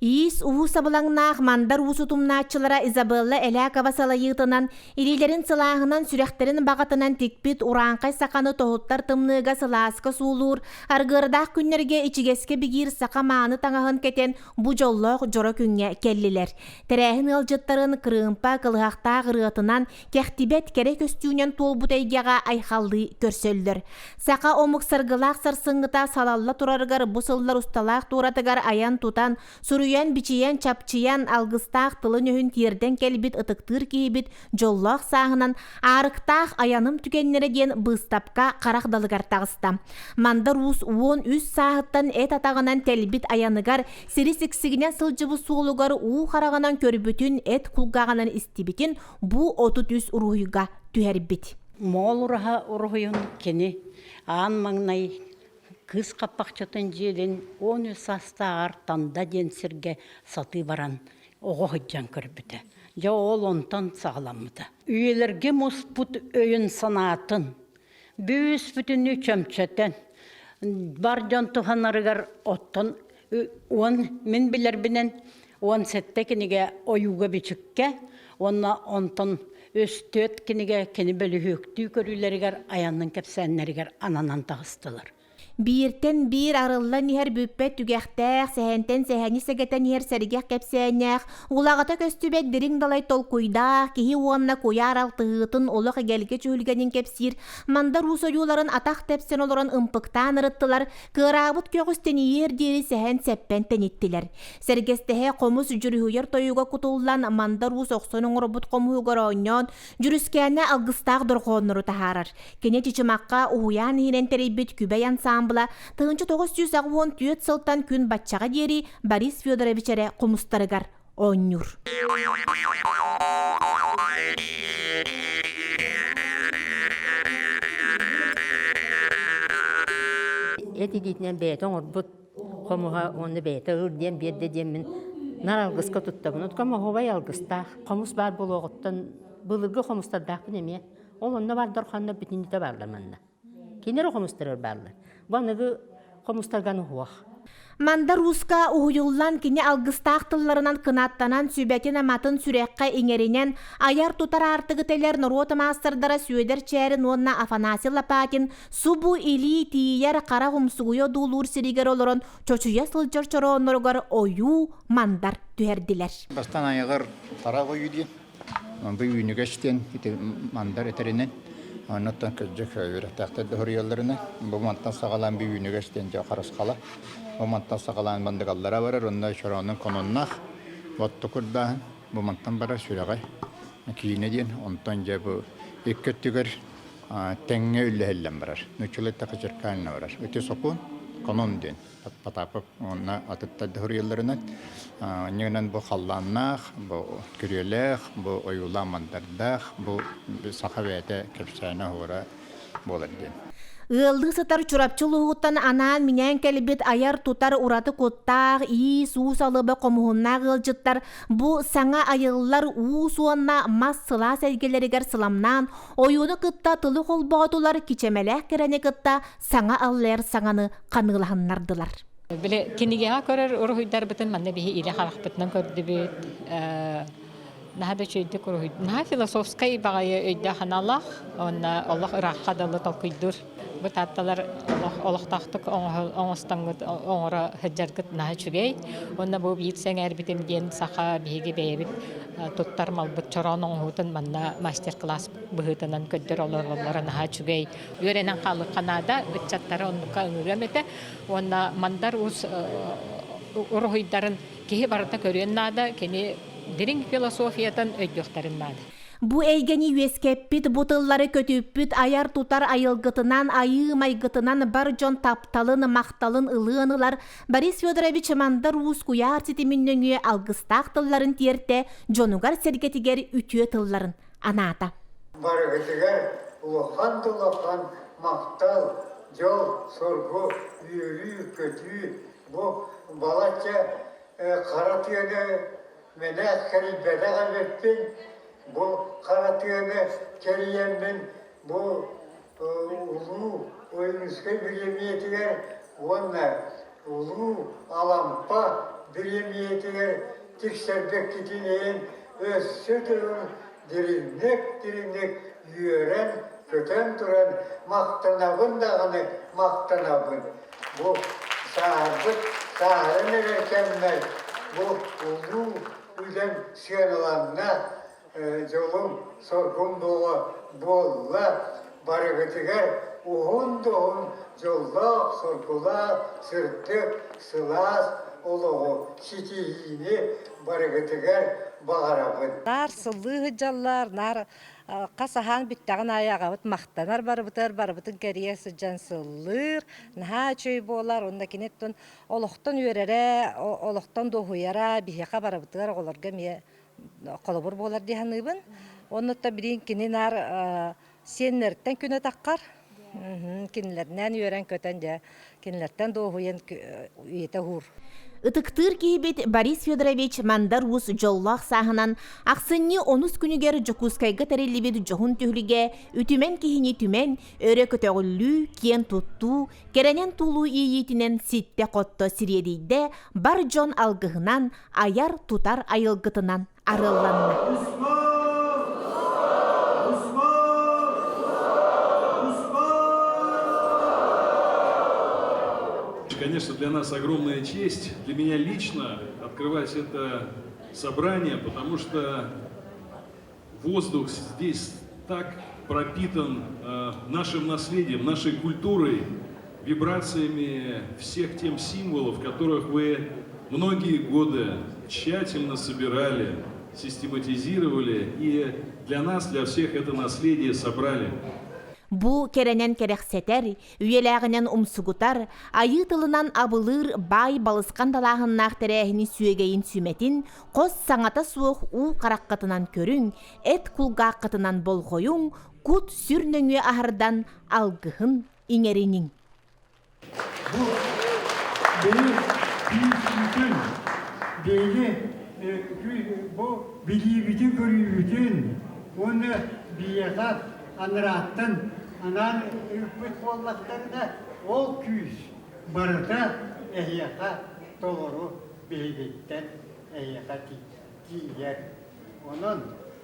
Иис уу сабылаҥнаах Мандар уус утумнааччылара Изабелла Элякова салайыытынан, илиилэрин сылааһынан, сүрэхтэрин баҕатынан тикпит урааҥхай саханы тоһуттар тымныыга сылааска суулуур, аргыардаах күннэргэ ичигэскэ бигиир саха мааны таҥаһын кэтэн бу дьоллоох дьоро күҥҥэ кэллилэр. Тэрээһин ыалдьыттарын кырыымпа кылыһахтаах ырыатынан, кэхтибэт кэрэ көстүүнэн туолбут эйгэҕэ айхаллыы көрсөллөр. Саха омук саргылаах сарсыҥҥыта салалла турарыгар бу сыллар усталаах туоратыгар айан-тутан, суруйан-бичийэн, чапчыйан, алгыстаах тылын-өһүн тиэрдэн кэлбит ытыктыыр киһибит дьоллоох сааһынан Аарыктаах айаным түгэннэрэ диэн быыстапка харах далыгар таҕыста. Мандар Уус 13 сааһыттан эт атаҕынан тэлбит айаныгар, сири сиксигинэн сылдьыбыт суолугар уу хараҕынан көрбүтүн, эт кулгааҕынан истибитин бу 33 уруһуйга түһэрбит. Моҕол ураһа уруһуйун кини аан маҥнай Кыыс Хаппахчытын дьиэлин 13 саастааҕар Танда диэн сиргэ сатыы баран оҕо сылдьан көрбүтэ. Дьэ ол онтон саҕаламмыта. Үйэлэргэ муспут өйүн-санаатын бүүс-бүтүннүү чөмчөтөн, бар дьон туһанарыгар оттон уон мин билэрбинэн 17 кинигэ ойууга-бичиккэ уонна онтон үс-түөрт кинигэ кини бөлүһүөктүү көрүүлэригэр айаннын кэпсээннэригэр ананан таҕыстылар. Бииртэн биир арыллан иһэр бүппэт түгэхтээх, сэһэнтэн сэһэни сэгэтэн иһэр сэргэх кэпсээннээх, улаҕата көстүбэт дириҥ далай толкуйдаах, киһи уонна куйаар алтыһыытын олох эгэлгэ чүһүлгэнин кэпсиир Мандар Уус ойууларын атах тэпсэн олорон ымпыктаан ырыттылар, кыараабыт көҕүс тэнийиэр диэри сэһэн-сэппэн тэниттилэр. Сэргэстэһэ хомус дьүрүһүйэр тойуга кутуллан Мандар Уус охсон оҥорбут хомуһугар оонньоон, дьүрүскээнэ алгыстаах дорҕооннору таһаарар. Кини Чычымахха уһуйаан иһинэн тэрийбит Күбэй ансаамбыла 1984 сылтан күн баччаҕа диэри Борис Федорович эрэ хомустарыгар оонньуур. Эт илиитинэн бэйэтэ оҥорбут хомуһа уонна бэйэтэ ыл диэн биэрдэ диэммин нар алгыска туттабын. Оттон оһуобай алгыстаах. Хомус баар буолуоҕуттан былыргы хомустардаахпын эмиэ. Ол онно баардар ханна бүтүннүүтэ бааллар манна. Кинилэр хомустарыгар бааллар. Бу аныгы хомустарган уһуох. Мандар Ууска уһуйуллан кини алгыстаах тылларынан кынаттанан, сүбэтин-аматын сүрэххэ иҥэринэн, айар-тутар аартыгы тэлэр норуот маастардара Сүөдэр Чээрин уонна Афанасий Лопатин субу илии тиийэр хара умсугуйа одуулуур сиригэр олорон чочуйа сылдьар чороонноругар ойуу мандар түһэрдилэр. Бастаан айаҕар харах ойуу диэн Бу үүнүгэс диэн ити мандар этэринэн, оннуттан кырдьык үөрэхтээхтэр да суруйалларынан, бу мантан саҕалаан бу үүнүгэс диэн дьэ харысхала. Бу мантан саҕалаан мандыгаллара барар, онно чороонун кононнаах, отту курдааһын, бу мантан барар сүрэҕэ киинэ диэн, онтон дьэ бу икки өттүгэр тэҥҥэ үллэһиллэн барар. Нууччалыы эттэххэ зеркально барар. Ити сокуон конон диэн. Потапов уонна атыттар да суруйалларынан инньэ бу халлааннаах, бу күрүөлээх, бу ойуулаах мандардаах, бу саха бэйэтэ кэпсээнэ оһуора буолар диэн. Ыаллыы сытар Чурапчы улууһуттан анаан-минээн кэлбит айар-тутар ураты куттаах, иис-уус алыба хомуһуннаах ыалдьыттар бу саҥа айыллар уус уонна мас сылаас эйгэлэригэр сыламнаан, ойууну кытта тылы холбоотулар, кичэмэлээх кэрэни кытта саҥа аллайар саҥаны ханыылаһыннардылар. Били кинигэҕэ көрөр уруһуйдарбытын манна биһи илэ харахпытынан көрдүбүт. Наһаа да үчүгэйдик уруһуй. Наһаа философскай баҕайы өйдөөх аналаах уонна олох ыраахха дылы толкуйдуур. Бу таатталар олох олохтоохтук оҥостоҥҥут оҥоро сылдьаргыт наһаа үчүгэй. Уонна бу биир сэҥээрбитим диэн саха биһиги бэйэбит туттар малбыт чороон оҥоһуутун манна мастер-класс быһыытынан көрдөр олороллоро наһаа үчүгэй. Үөрэнэн хаалыахха наада, ыччаттары оннукка ыҥырыам этэ. Уонна Мандар Уус уруһуйдарын киһи барыта көрүөн наада, кини дириҥ философиятын өйдүөхтэрин наада. Бу эйгэни үөскэппит, бу тыллары көтүппүт айар-тутар айылгытынан, айыы майгытынан бар дьон тапталын, махталын ылыан ылар Борис Федорович Мандар Уус куйаар ситимин нөҥүө алгыстаах тылларын тиэртэ, дьонугар-сэргэтигэр үтүө тылларын анаата. Барыгытыгар улахан да улахан махтал, дьол, соргу, үөрүү-көтүү бу балачча хара тыаны мэнээх кэрийбэтэх эбиппин, бу хара тыаны кэрийэммин бу улуу Ойуунускай бириэмийэтигэр уонна улуу Алампа бириэмийэтигэр тиксэрбэккитин иһин өссө төгүл дириҥник-дириҥник үөрэн, көтөн туран махтанабын даҕаны махтанабын. Бу сааһырбыт, сааһыран эрэр кэммэр бу улуу үлэм сыаналанна, дьолум, соргум буола буолла, барыгытыгар уһун да уһун дьоллоох, соргулаах, сырдык, сылаас олоҕу ситиһиини барыгытыгар баҕарабын. Наар сыллыы сылдьаллар, наар хас аһаан бүттэҕин аайы аҕабыт махтанар барыбытыгар барыбытын кэрийэ сылдьан сыллыыр, наһаа үчүгэй буолар уонна кини оттон олохтон үөрэрэ, олохтон дуоһуйара биһиэхэ барыбытыгар оҕолорго эмиэ холобур буолар дии саныыбын. Оннуттан билигин кини наар сиэннэриттэн күнэ таххар, кинилэринээн үөрэн-көтөн дьэ кинилэртэн дуоһуйан үйэтэ уһуур. Ытыктыыр киһибит Борис Федорович Мандар Уус дьоллоох сааһынан ахсынньы онус күнүгэр Дьокуускайга тэриллибит дьоһун түһүлгэ үтүмэн киһини түмэн, өрө көтөҕүллүү, киэн туттуу, кэрэнэн туулуу иэйиитинэн ситтэ-хотто сириэдийдэ, бар дьон алгыһынан, айар-тутар айылгытынан арыалланна. Конечно, для нас огромная честь, для меня лично открывать это собрание, потому что воздух здесь так пропитан э, нашим наследием, нашей культурой, вибрациями всех тем символов, которых вы многие годы тщательно собирали, систематизировали и для нас, для всех это наследие собрали. Бу кэрэнэн кэрэхсэтэр, үйэлээҕинэн умсугутар, айыы тылынан абылыыр баай балысхан далааһыннаах тэрээһини сүөгэйин сүмэтин хос саҥата суох уу хараххытынан көрүҥ, эт кулгааххытынан болҕойуҥ, кут-сүр нөҥүө аһардан алгыһын иҥэриниҥ. Бу бэйи күүспүтүн, биһиги бу билиибитин-көрүүбүтүн уонна биһиэхэ анарааттан анаан ыыппыт буоллахтарына, ол күүс барыта эһиэхэ толору биһигиттэн эһиэхэ тиийэр. Онон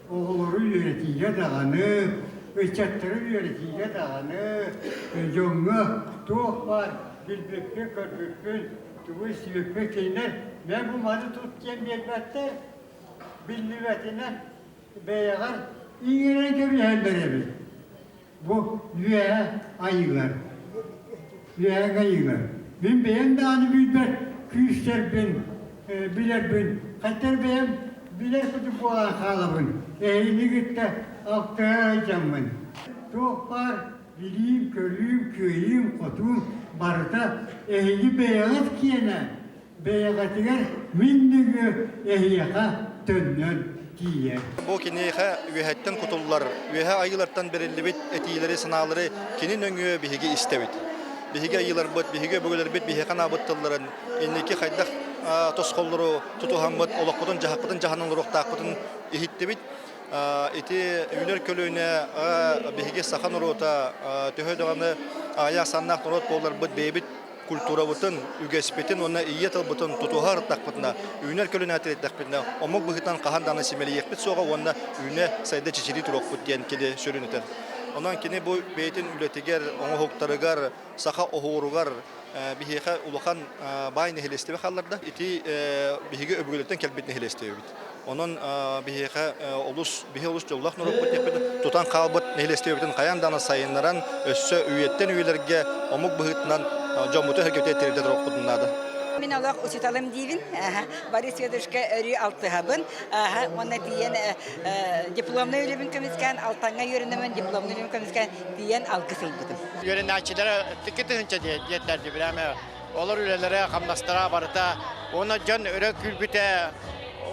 оҕолору үөрэтиигэ даҕаны, ыччаттары үөрэтиигэ даҕаны дьоҥҥо туох баар билбиппин, көрбүппүн, тугу истибиппин кинилэр мэ бу маны тут диэн биэрбэттэр, биллибэтинэн бэйэҕэр иҥэрэн кэбиһэллэр эбит. Бу үөһэ айыылар. Үөһэ айыылар. Мин бэйэм даҕаны билбэт күүстэрбин, билэрбин, хаттар бэйэм билэр курдук буолан хаалабын. Эһигини кытта алтыһа сылдьаммын. Туох баар билиим, көрүүм, кыайыым, хотуум барыта эһиги бэйэҕит киэнэ бэйэҕитигэр мин нөҥүө эһиэхэ төннөн тиийэр. Бу киниэхэ үөһэттэн кутуллар, үөһэ айыылартан бэриллибит этиилэри, санаалары кини нөҥүө биһиги истэбит. Биһиги айыыларбыт, биһиги өбүгэлэрбит биһиэхэ анаабыт тылларын инники хайдах тосхоллору тутуһаммыт, олохпутун, дьаһахпытын дьаһанан олоруохтаахпытын иһиттибит. Ити үүнэр көлүөнэ биһиги саха норуота төһө даҕаны аҕыйах саннаах норуот буолларбыт бэйэбит культурабытын, үгэспитин уонна ийэ тылбытын тутуһар ыртахпытына, үүнэр көлүөнэ тириэттэхпитинэ, омук быһыытынан хаһан даҕаны симэлийиэхпит суоҕа уонна үүнэ сайда чэчирии туруохпут диэн кини сүрүн этэр. Онон кини бу бэйэтин үлэтигэр, оҥоһуктарыгар, саха оһуоругар биһиэхэ улахан баай нэһилиэстибэ хаалларда. Ити биһиги өбүгэлэртэн кэлбит нэһилиэстибэбит. Онон биһиэхэ олус биһи олус дьоллоох норуоппут диэппит тутан хаалбыт нэһилиэстибэбитин хайаан даҕаны сайыннаран өссө үйэттэн үйэлэргэ омук быһыытынан дьоммуту эһэргэтэ тиэрдэ туруохпутун наада. Мин олох учууталым диибин. Борис Федоровичка өрүү алтыһабын. Уонна тиийэн дипломнай үлэбин көмүскээн, Алтаҥҥа үөрэнэммин дипломнай үлэбин көмүскээн тиийэн алгыс ылбытым. Үөрэнээччилэрэ 2 тыһыынча диэтилэр дии, Олор үлэлэрэ, хамнастара барыта. Уонна дьон өрө күүрбүтэ,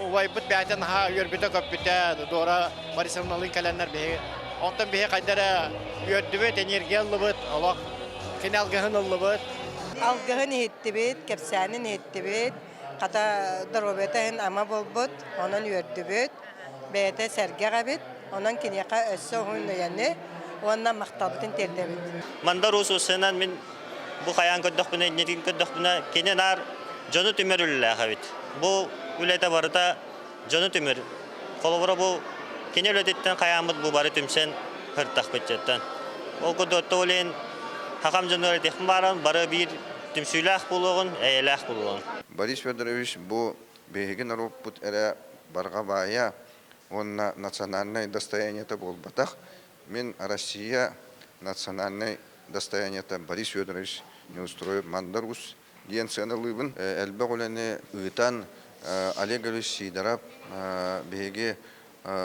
убайбыт бэйэтэ наһаа үөрбүтэ-көппүтэ, Дора Борисовналыын кэлэннэр биһиги. Онтон биһи хайда эрэ үөрдүбүт, энергия ыллыбыт, олох кини алгыһын ыллыбыт. Алгыһын иһиттибит, кэпсээнин иһиттибит, хата доруобуйата иһин ама буолбут, онон үөрдүбүт. Бэйэтэ сэргэх эбит, онон киниэхэ өссө уһун үйэни уонна махталбытын тиэрдэбит. Мандар Уус уссынан мин Бу хайаан көрдөхпүнэ, иннитин көрдөхпүнэ, кини наар Дьону түмэр үлэлээх эбит. Бу үлэтэ барыта дьону түмэр. Холобура бу кини үлэтиттэн хайааммыт бу бары түмсэн сыртахпытыттан. Ол курдук олен хахам дьонугар этиэхпин бааран бары биир түмсүүлээх буолуоҕун, эйэлээх буолуоҕун. Борис Федорович бу биһиги норуоппут эрэ барҕа баайа уонна национальнай достояниета буолбатах. Мин Россия национальнай достояниета Борис Федорович Неустроев Мандар Уус диэн сыаналыыбын. Элбэх үлэни ыытан Олег Ильич Сидоров биһиги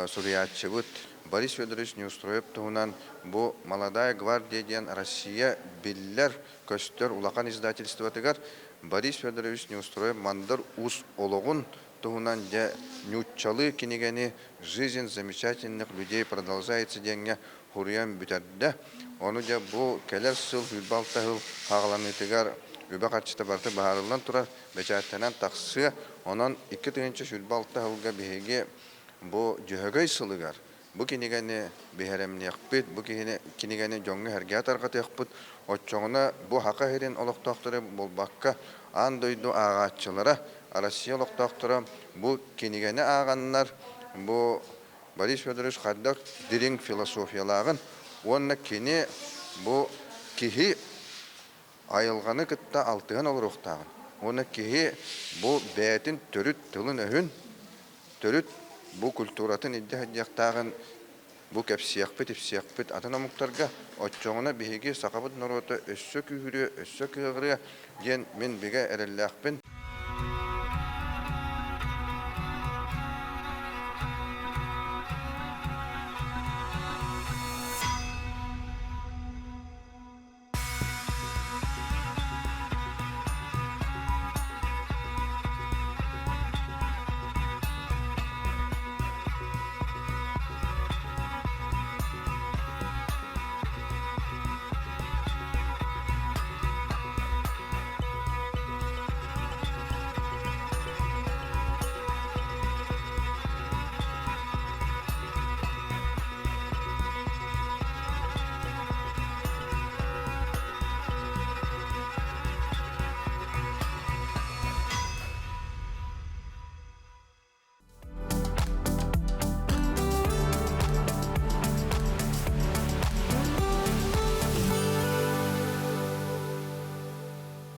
суруйааччыбыт Борис Федорович Неустроев туһунан бу «Молодая гвардия» диэн Россия биллэр, көстөр улахан издательствотыгар Борис Федорович Неустроев Мандар Уус олоҕун туһунан дьэ нууччалыы кинигэни «Жизнь замечательных людей продолжается» диэҥҥэ суруйан бүтэрдэ. Ону дьэ бу кэлэр сыл 26 сыл хааланыытыгар үбэ-харчыта барыта быһаарыллан турар, бэчээттэнэн тахсыа. Онон 2026 сылга биһиги бу Дьөһөгөй сылыгар бу кинигэни биһирэмниэхпит, бу кинигэни дьоҥҥо-сэргэҕэ тарҕатыахпыт. Оччоҕуна бу Саха сирин олохтоохторо буолбакка, аан дойду ааҕааччылара, Россия олохтоохторо бу кинигэни ааҕаннар, бу Борис Федорович хайдах дириҥ философиялааҕын уонна кини бу киһи айылҕаны кытта алтыһан олоруохтааҕын уонна киһи бу бэйэтин төрүт тылын-өһүн, төрүт бу культуратын илдьэ сылдьыахтааҕын бу кэпсиэхпит-ипсиэхпит атын омуктарга, оччоҕуна биһиги сахабыт норуота өссө күүһүрүө, өссө кыаҕырыа диэн мин бигэ эрэллээхпин.